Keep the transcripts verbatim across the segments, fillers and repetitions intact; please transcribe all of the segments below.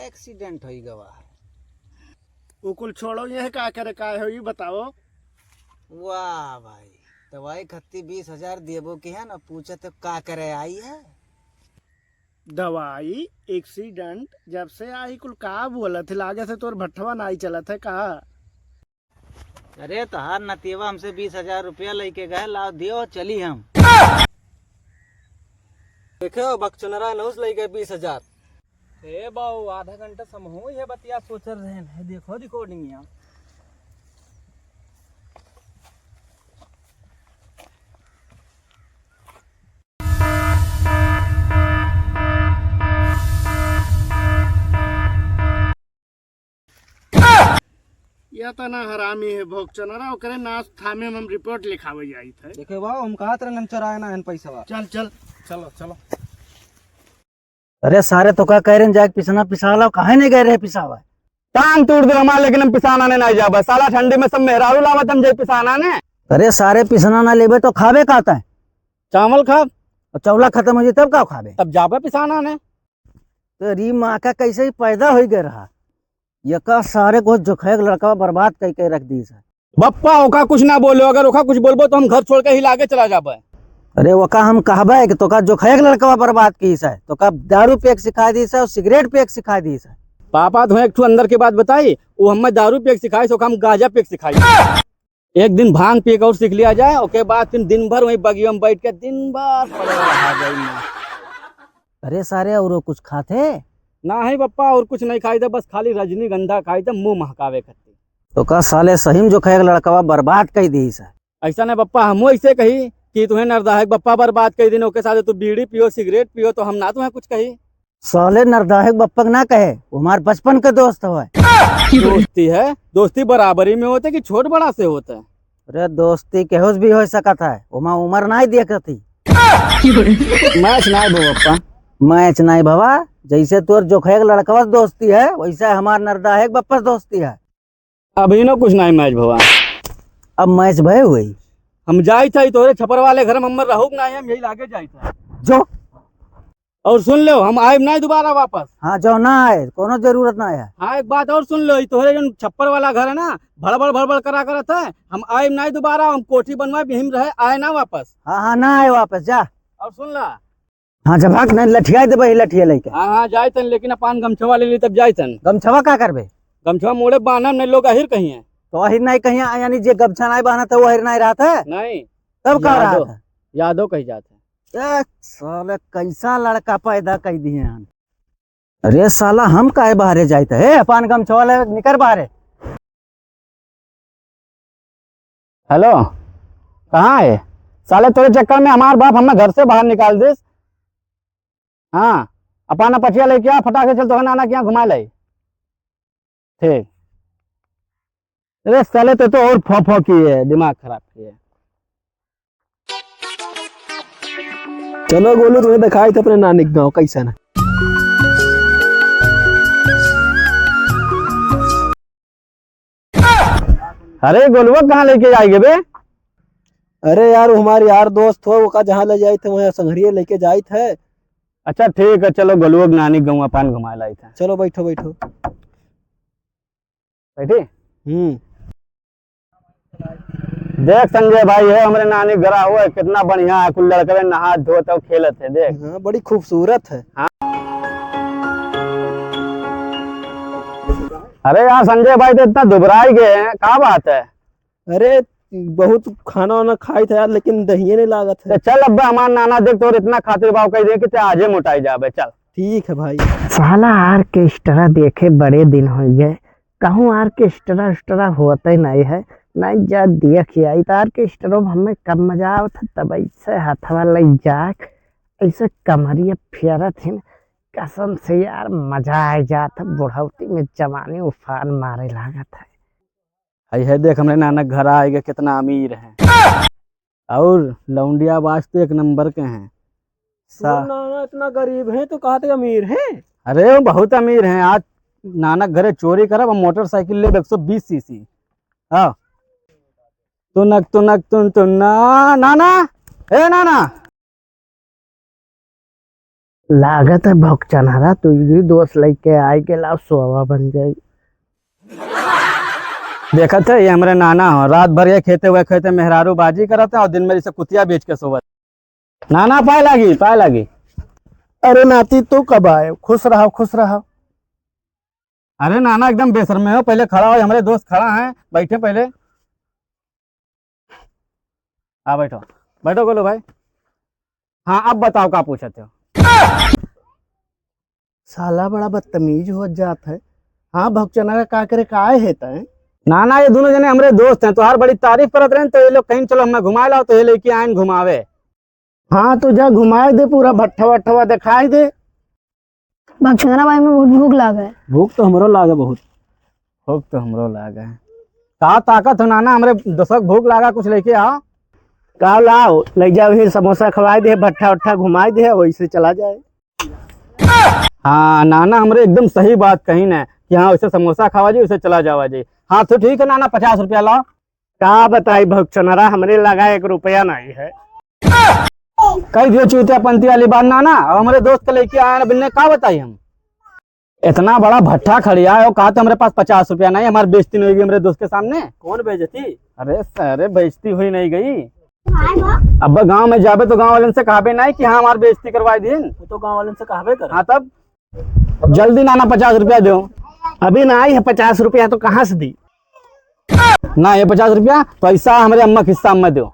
एक्सीडेंट होई गवा है। वो कुल छोड़ो, यह का करे का हो, ये बताओ। वाह भाई, दवाई खत्ती बीस हजार देबो की है ना, पूछे तो का करे आई है? दवाई, एक्सीडेंट, जब से आई कुल का बोलत है, लागे से तोर भट्ठवा नाई चलत है का? अरे तोहार नतियवा हमसे बीस हजार रुपया लेके गए, लाओ दियो, चली हम। देखे हो बकचोनरा नहुस लेके बीस हजार। ए बाऊ, आधा घंटा समहू ये बतिया सोचल रहे हैं, देखो रिकॉर्डिंग यहाँ। या तना हरामी है भोगचनरा, ओकरे नास थामे में हम रिपोर्ट लिखावे जाइत है। देखे बाऊ, हम कहत रहे हम चोराए ना हन पैसवा। चल, चल, चलो, चलो। अरे सारे, तोका कह रहे जाके पिसना पिसा लाओ, काहे नहीं गए रहे पिसावा? टांग तोड़ दे हमार, लेकिन हम पिसाना ने नहीं जाबे। साला ठंडी में सब मेहरारू लावत हम जाई पिसाना ने। अरे सारे, पिसना ना लेबे तो खाबे का तैं? चावल खाब। और चौला खत्म हो जाई तब का खाबे? तब जाबे पिसाना ने। तेरी माँ का कैसे ही पैदा होई गए रहा। यका सारे को जोखैक लड़का बर्बाद कई के रख दीस है। बप्पा, ओका कुछ ना बोलो, अगर ओका कुछ बोलबो तो हम घर छोड़ के ही लागे चला जाबे। अरे ओका हम कहबे कि तोका जोखैक लड़का बर्बाद कीस है, तोका दारू पिए के सिखाई दीस है और सिगरेट पिए के सिखाई दीस है। पापा, तुम्हें एक ठो अंदर की बात बताई, वो हमें दारू पिए के सिखाई, ओका हम गांजा पिए के सिखाई। एक दिन भांग पिए के और सीख लिया जाए, ओके बाद फिर दिन भर वहीं बगिया में बैठ के दिन भर पड़े रहा जाई ना। अरे सारे, और कुछ खाते? ना है बप्पा, और कुछ नहीं खाई थे, बस खाली रजनीगंधा खाई थे, मुंह महकावे खातिर। तोका साले सही में जोखैक लड़कवा बर्बाद कई दीस है। ऐसा नहीं बप्पा, हमहू ऐसे कही कि तुम्हें नरदाहक बप्पा बर्बाद कई दिन, ओके साथे तू बीड़ी पियो, सिगरेट पियो, तो हम ना तुम्हें कुछ कही। साले नरदाहक बप्पा के ना कहे, वो हमार बचपन के दोस्त हवे। दोस्ती है, दोस्ती बराबरी में होते कि छोट बड़ा से होता है? अरे दोस्ती केहू से भी हो सकत है, ओमा उम्र नाई देखत ही। मैच नाई भवा बप्पा। मैच नाई भवा, जैसे तोर जोखैक लड़कवा से दोस्ती है, वैसे हमार नरदाहक बप्पा से दोस्ती है। अभी ना कुछ नाई मैच भवा। अब मैच भय हुई। हम जाई था तोरे छपर वाले घर में, हम रहूक ना, हम यही लागे जाई था। जो और सुन लो, हम आइब नाई दोबारा वापस। हाँ, जो ना आए, कोनो जरूरत ना है। हाँ, एक बात और सुन लो, ई तोहरे जौन छप्पर वाला घर है ना, भड़बड़ भड़बड़ करा करत है, हम आइब नाई दोबारा, हम कोठी बनवाइब, यहीं रहे, आए ना वापस। हाँ, हाँ, ना आए वापस, जा। और सुन ला। हाँ, जब हक नहीं लठिया देबे, ही लठिया लेके। हाँ, हाँ, जाए तन, लेकिन अपन गमछवा ले ली, तब जाए तन। गमछवा का करबे? गमछवा मोड़े बांधब, नहीं लोग अहिर कहीं है। तो अहिर नहीं कहीं है, यानी जे गमछा नहीं बांधत है, वो अहिर नहीं रहत है? नहीं। तब का यादो, रहत है? यादो कही जात है। ए, साले कैसा लड़का पैदा कर दिए हैं। अरे साला, हम काहे बाहरे जाइत है? ए, अपन गमछवा ले निकर बाहरे। हेलो, कहाँ है? साले तोरे चक्कर में हमार बाप हमें घर से बाहर निकाल दिस। हाँ, अपन पछिया लेके आ, फटाक से चल, तोहरे नाना के यहाँ घुमा लाई। ठीक। अरे साले, तो, तो और फौ फौ की है, दिमाग खराब की है। चलो गोलू, तुम्हें दिखाई थे अपने नानी के गाँव कैसन है। अरे गोलुआ, कहाँ लेके जाएंगे बे? अरे यार, वो हमारे यार दोस्त हो, ओका जहाँ ले जाए थे, वहाँ संघरिये लेके जाए थे। अच्छा ठीक है, चलो गोलुआ के नानी गाँव अपन घुमा लाई थे। चलो बैठो, बैठो। बैठी? हम्म। देख संजय भाई, है हमरे नानी घरा हुआ है, कितना बढ़िया है, कुल लड़कवे नहात धोत और खेलत है, देख। हाँ, बड़ी खूबसूरत है। हाँ। अरे यार संजय भाई, तो इतना दुबराई गए हैं, का बात है? अरे, बहुत खाना वाना खाई था यार, लेकिन दहिये नहीं लागत है। तो चल अब्बा, हमार नाना देख, तोर इतना खातिर भाव कह दे कि ते आजे मोटाई जाबे, चल। ठीक है भाई। साला ऑर्केस्ट्रा देखे बड़े दिन हो गए, कहूँ ऑर्केस्ट्रा उस्ट्रा होते नहीं है, नहीं जा देख आई तो ऑर्केस्ट्रो में हमें कब मजा आवत है, तब ऐसे हथवा लग जाए, ऐसे कमरिया फेरत हिन, कसम से यार मजा आ जात है, बुढ़ौती में जवानी उफान मारे लागत है। हई है देख, हमरे नाना के घर आए गए, कितना अमीर हैं। और लौंडिया बाज तो एक नंबर के हैं। सा- तोर नाना इतना गरीब है तो कहते अमीर हैं? अरे वो बहुत अमीर हैं। आज नाना के घरे चोरी करब, हम मोटरसाइकिल लेब एक सौ बीस सीसी। हाँ। तुनक तुनक तुन तुन ना, नाना, ए नाना। लागत है भौकचनहरा, तू भी दोस्त लइके आइ गेला, सोवा बन जाई। देखत है, ये हमरे नाना हो, रात भर ये खेते हुए खेते मेहरारू बाजी करत है और दिन में जैसे कुतिया बेच के सोवत। नाना, पाए लागी, पाए लागी। अरे नाती, तू कब आए? खुश रहो, खुश रहो। अरे नाना, एकदम बेशर्मे हो, पहले खड़ा हो, हमरे दोस्त खड़ा हैं, बैठे पहले। आ बैठो, बैठो गोलू भाई। हाँ, अब बताओ का पूछत हो? साला बड़ा बदतमीज होत जात है। हाँ, भौकचनहरा, का करे, का आए है तैं? ना, ना, ये दोनों जने हमरे दोस्त हैं, तोहार बड़ी तारीफ करत रहे, तो ये लोग कहीं चलो हमें घुमाए लाओ, तो ये लेके आए घुमावे। हाँ, तो जा घुमाए दे, पूरा भट्ठा वट्ठवा दिखाई दे। भौकचनहरा भाई, में बहुत भूख लागे है। भूख तो हमरो लागे बहुत। भूख तो हमरो लागे है। का ताकत हो नाना, हमरे दोस्तक भूख लागा, कुछ लेके आओ। का लाओ, ले जाओ, ही समोसा खवाए दे, भट्ठा वट्ठा घुमाए दे, वैसे चला जाए। हाँ नाना, हमरे एकदम सही बात कही न कि हाँ, उसे समोसा खावा जी, उसे चला जावा जी। हाँ तो ठीक है नाना, पचास रुपया लाओ। का बताई भौकचनहरा, हमरे लगा एक रुपया नहीं है। कही दियो चूतिया पंती वाली बात नाना, अब हमरे दोस्त के लेके आए हैं, बिन्ने का बताई हम? इतना बड़ा भट्ठा खड़िया है, वो कहा तो हमरे पास पचास रुपया नहीं, हमारी बेइज्जती नहीं होगी हमरे दोस्त के सामने। कौन बेइज्जती? अरे सारे, बेइज्जती हुई नहीं गई। अब गांव में जाबे तो गांव वालन से कहबे नहीं कि हाँ, हमार बेइज्जती करवाई दिन। वो तो गांव वालन से कहबे कर। हाँ तब जल्दी नाना पचास रुपया दो। अभी ना आई है पचास रुपया तो कहाँ से दी? ना ये पचास रुपया पैसा हमरे अम्मा के हिस्सा में दो।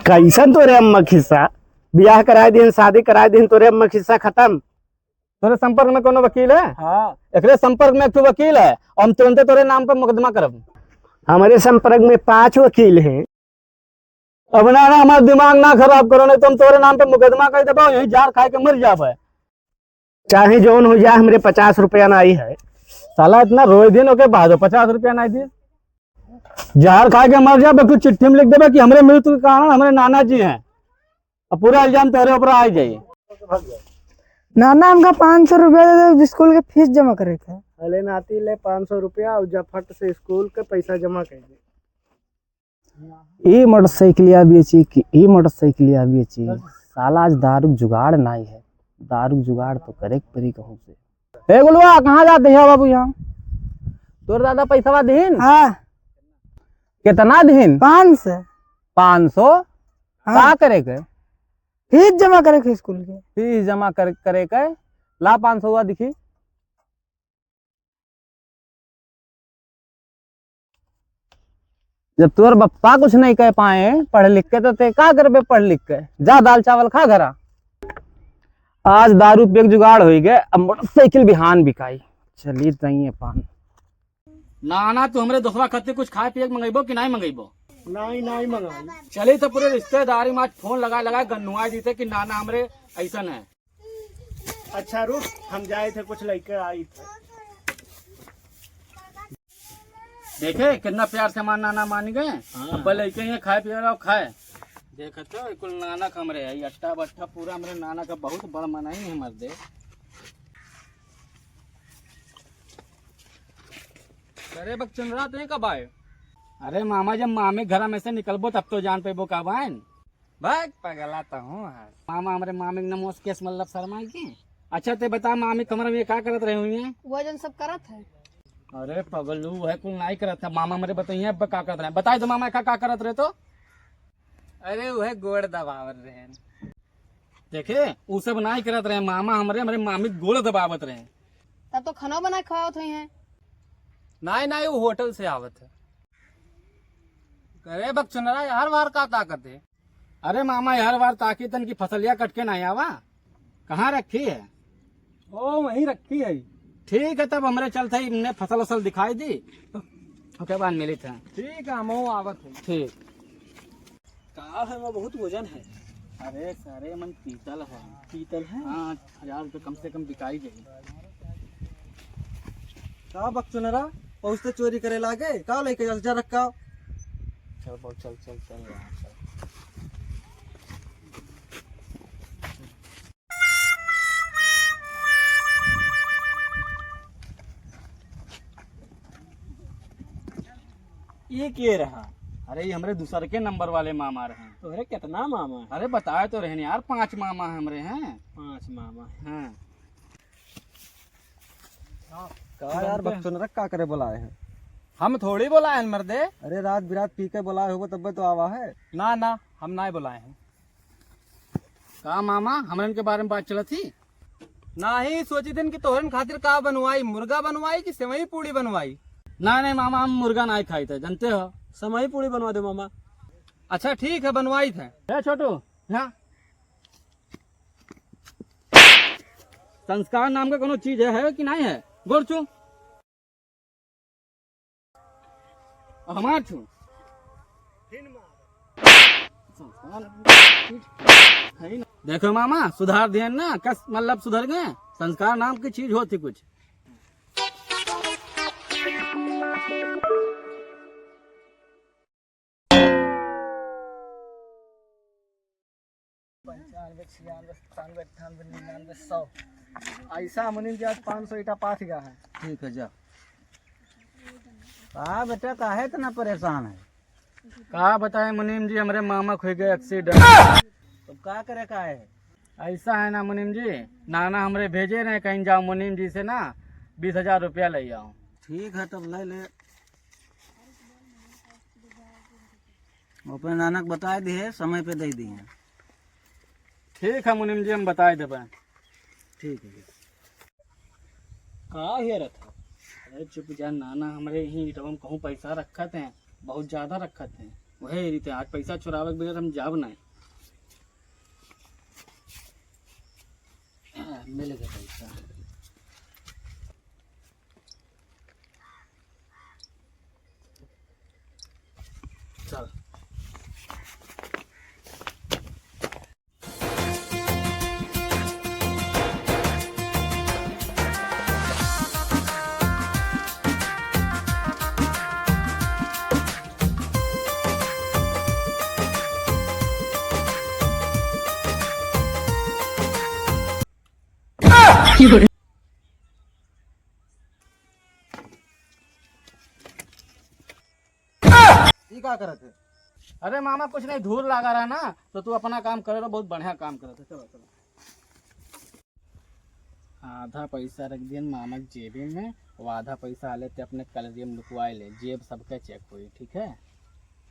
कैसन तोरे अम्मा के हिस्सा? ब्याह कराए दिन, शादी कराए दिन, तोरे अम्मा के हिस्सा खत्म। तोरे संपर्क में कोनो वकील है? हाँ। एकरे संपर्क में एक ठो वकील है, हम तुरंते तोरे नाम पर मुकदमा करब। हमरे संपर्क में पांच वकील हैं। अब ना, ना, हमार दिमाग ना खराब करो, नहीं तो हम तोरे नाम पे मुकदमा कर देबो, यही जहर खाए के मर जाबे। चाहे जौन हो जाए, हमरे पचास रुपया नाई है। साला इतना रोए दिन ओके बाद पचास रुपया नाई दिए। जहर खाए के मर जाबे, कुछ चिट्ठी में लिख देबे कि हमरे मृत्यु के कारण हमरे नाना जी हैं। अब पूरा इल्जाम तोरे ऊपर आ ही जाई। नाना, हमका पाँच सौ रुपया दे दो, स्कूल के फीस जमा करे के है। अले नाती, ले पाँच सौ रुपया और जा फट से स्कूल के पैसा जमा कर दे। ई मोटरसाइकिलिया बेची कि ई मोटरसाइकिलिया बेची। साला आज दारू के जुगाड़ नाई है, दारू के जुगाड़ तो करे के पड़ी कहूँ से। ए गोलुआ, कहाँ जाते हो बाबू यहाँ? तोर दादा पैसवा दिहिन? हाँ। कितना दिहिन? पाँच सौ। पाँच सौ? हाँ। का करे के? फीस जमा करे के स्कूल के। फीस जमा कर, करे के। ला पाँच सौ हुआ दिखी। जब तोर बप्पा कुछ नहीं कह पाए पढ़ लिख के, तो ते का करबे पढ़ लिख के? जा दाल चावल खा घरा। आज दारू पिए के जुगाड़ होई गए, अब मोटरसाइकिल बिहान बिकाई। चली तई अपन। ना, ना, तू हमरे दोस्तवा खातिर कुछ खाए पिए के मंगइबो कि नाहीं मंगइबो? नाहीं, नाहीं मंगाई। चली तो पूरे रिश्तेदारी में आज फोन लगा लगा गन्नुआ जीते कि ना, ना, हमरे ऐसन है। अच्छा रुक, हम जाए थे, कुछ लइके आई थे। देखे, कितना प्यार से हमार नाना मान गए। हाँ। अब लइके ये खाए पिए रहो, खाए। देखे तो, कुल नाना का हमरे है, ये अट्टा बट्टा पूरा हमरे नाना का बहुत बड़ मनाई है मर्दे। अरे बकचंदरा, तू कब आए? अरे मामा, जब मामी घर में से निकलबो तब तो जान पेबो कब आए। भाग पगला तो हूँ आज। मामा, हमरे मामी के नमोस केस मतलब शर्मा की। अच्छा ते बता मामी, कमरा में का करत रहे हुई हैं? वो जन सब करत है। अरे पगलू, वह कुल नाई करत है। मामा हमरे बताइए अब का करत रहे, बताए तो मामा का, का करत रहे तो। अरे वह गोड़ दबावत रहे। देखे, उ सब नाई करत रहे, मामा हमरे, हमरे मामी के गोड़ दबावत रहे। तब तो खाना बनाए खवावत हुई हैं। नाई, नाई, वो होटल से आवत है। अरे बकचुनरा, हर बार का ताकत है? अरे मामा, हर बार ताकी तन की फसलिया कट के नाई आवा, कहाँ रखी है? ओ, वहीं रखी है। ठीक है, तब हमरे चलते ही इन्हें फसल उसल दिखाई दी, ओके बाद मिली था। ठीक है, हम आवत है। ठीक। का है, वो बहुत वजन है। अरे सारे मन पीतल है। पीतल है? हाँ, हजार रुपये कम से कम बिकाई जाई। का बकचुनरा, पहुँचते चोरी करे लागे? का लेके जा, जा रखा। चल, चल, चल, चल यार, चल। ई के रहा? अरे, ये हमरे दूसर के नंबर वाले मामा रहे। तोहरे कितना मामा है? अरे, बताए तो रहन यार, पाँच मामा हमरे हैं। पाँच मामा। हाँ। का यार, बकचोदरक का करे बोलाए हैं? हम थोड़ी बोलाए हैं मर्दे। अरे, रात बिरात पी के बोलाए होबो तब्बे तो आवा है। ना ना, हम नाहीं बोलाए हैं। का मामा, हमरन के बारे में बात चलत ही? नाहीं, सोचित हन कि तोहरन खातिर का बनवाई, मुर्गा बनवाई कि सेवई पूड़ी बनवाई? नाहीं नाहीं मामा, हम मुर्गा नाहीं खाइत है, जानते हो। सेवई पूड़ी बनवा दे मामा। अच्छा ठीक है, बनवाइत है। ए छोटू, हाँ। संस्कार नाम का कोनो चीज है, है कि नाहीं है? गोड़ छू। हमार छू। संस्कार नाम का चीज है ही ना। देखो मामा, सुधार दिहन ना, कस मतलब सुधर गए। संस्कार नाम की चीज होती कुछ। पंचानबे, छियानबे, सत्तानबे, अट्ठानबे, निन्यानबे, सौ। ऐसा मुनीम जी आज पाँच सौ ईटा पाथ गया है। ठीक है, जा। का बेटा, काहे इतना परेशान है? का बताएं मुनीम जी, हमरे मामा के होइ गए एक्सीडेंट। तो का करे का है? ऐसा है ना मुनीम जी, नाना हमरे भेजे रहे कहीं जाओ मुनीम जी से ना बीस हजार रुपया ले आओ। ठीक है, तब ले ले। अपने नाना के बताए दिए, समय पे दे दिए। ठीक है मुनीम जी, हम बताए देबे। ठीक है। का हेरत है? अरे चुप जा नाना, हमरे ही ईटवा में कहूँ पैसा रखत हैं, बहुत ज्यादा रखत हैं। वही रीते आज पैसा चुरावे के बगैर हम जाब नहीं। आ, मिल गया पैसा। चल। ई का करत है? अरे मामा, कुछ नहीं, धूर लागा रहा ना, तो तू अपना काम करे रहो, बहुत बढ़िया काम करत है। चलो, चलो। आधा पैसा रख दियन मामा के जेबी में, वो आधा पैसा आले ते अपने कलरिया में लुकवाए ले, जेब सबके चेक होई, ठीक है?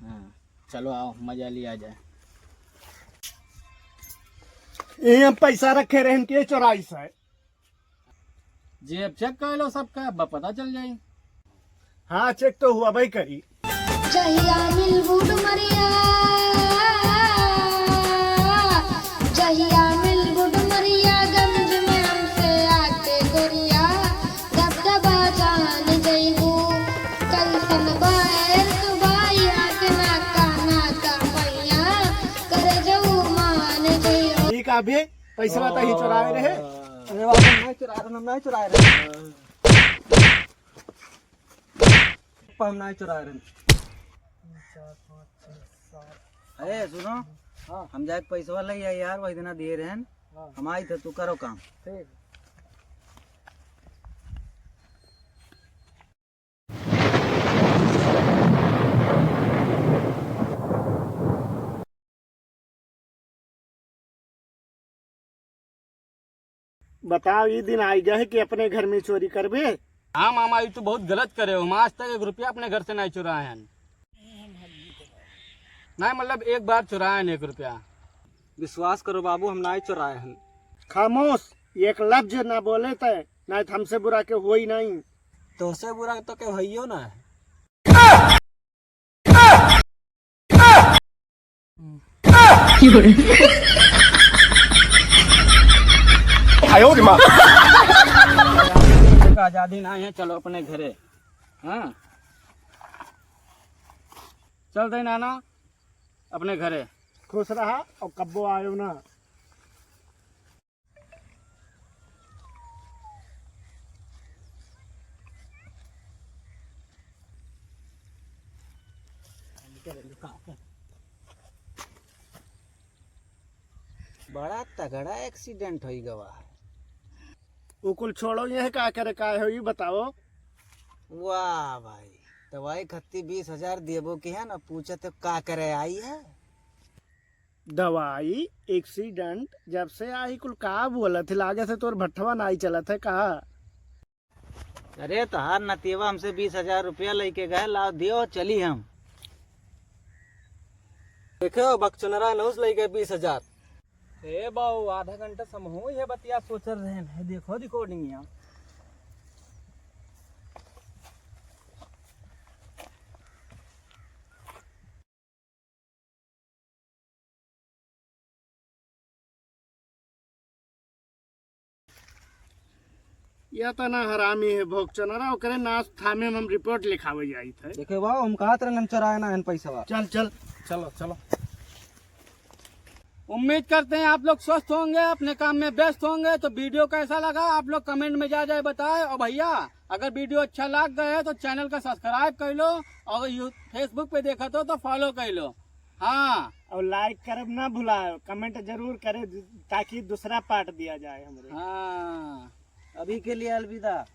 हाँ, चलो आओ, मजा लिया जाए। ये हम पैसा रखे रहन के चोराई से। जेब चेक कर लो सबका, अब पता चल जाई। हाँ, चेक तो हुआ भाई करी। जहिया मिलबू डुमरिया, जहिया मिलबू डुमरियागंज में हमसे आके गोरिया, दबदबा जान जइबू। कैसन बायर सुबाई आके नाका नाका मैया, कर जऊ मान जइबू। ठीक है, अभी पैसा तो ही चुराए रहे। अरे बाबा, हम नहीं चुराए रहे, हम नहीं चुराए रहे। पापा, हम नहीं चुराए रहे। अरे सुनो, हाँ। हम जाके पैसवा ले आई यार, वही दिना दिए रहन। हाँ। हम आई थे, तू करो काम। ठीक। बताओ, ई दिन आई गए कि अपने घर में चोरी करबे? हाँ मामा, ई तू बहुत गलत करे हो। हम आज तक एक रुपया अपने घर से नहीं चुराए हैं। नहीं, मतलब एक बार चुराए हैं एक रुपया। विश्वास करो बाबू, हम नहीं चुराए हैं। खामोश, एक लफ्ज ना बोले तय, नहीं तो हमसे बुरा के होई नहीं। तोसे बुरा तो के होइयो ना है। आयो रे माँ। आजादी ना है, चलो अपने घरे। हाँ, चल दे नाना अपने घरे। खुश रहा और कब्बो आयो ना। बड़ा तगड़ा एक्सीडेंट होई गवा। उ कुल छोड़ो, यह का करे का हो, ई बताओ। वाह भाई, दवाई खत्ती बीस हजार देबो के है ना, पूछत हो का करे आई है? दवाई, accident, जब से आई कुल का बोलत है, लागे से तोर भट्ठवा नाई चलत है का? अरे तोहार नतियवा हमसे बीस हजार रुपया लेके गए, लाओ दियो, चली हम। देखो बकचोनरा नहुस लेके बीस हजार। ए बाऊ, आधा घंटा समहू ये बतिया सोचल रहे हैं, देखो recording यहाँ। यह तो ना हरामी है भोगचनरा, ओकरे नास थामे में हम रिपोर्ट लिखावे जाइत है। देखे बाबू, हम कहत रहन हम चोराए ना हन पैसवा। चल, चल। चलो, चलो। उम्मीद करते हैं आप लोग स्वस्थ होंगे, अपने काम में व्यस्त होंगे। तो video कैसा लगा आप लोग comment में जा जाए बताए। और भैया, अगर video अच्छा लग गए है तो channel का subscribe कर लो, और यू-, Facebook पे देखत हो तो follow कर लो। हाँ। और like करब ना भुलाए, comment जरूर करे, ताकि दूसरा part दिया जाए हमरे। हाँ, अभी के लिए अलविदा।